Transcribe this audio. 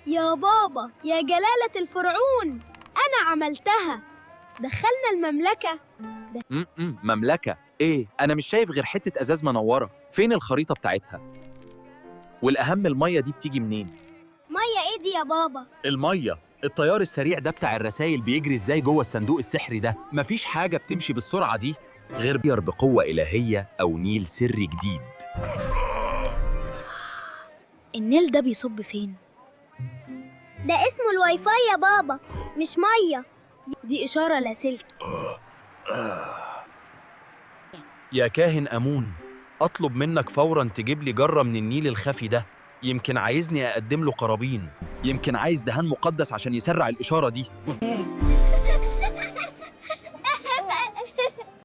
يا بابا، يا جلالة الفرعون، أنا عملتها. دخلنا المملكة. مملكة إيه؟ أنا مش شايف غير حتة أزاز منورة. فين الخريطة بتاعتها؟ والأهم، المية دي بتيجي منين؟ مية إيه دي يا بابا؟ المية، التيار السريع ده بتاع الرسائل بيجري إزاي جوه الصندوق السحري ده؟ مفيش حاجة بتمشي بالسرعة دي غير بير بقوة إلهية أو نيل سري جديد. النيل ده بيصب فين؟ ده اسمه الواي فاي يا بابا، مش مية. دي إشارة لاسلكي. يا كاهن أمون، أطلب منك فوراً تجيب لي جرة من النيل الخفي ده. يمكن عايزني أقدم له قرابين، يمكن عايز دهان مقدس عشان يسرع الإشارة دي.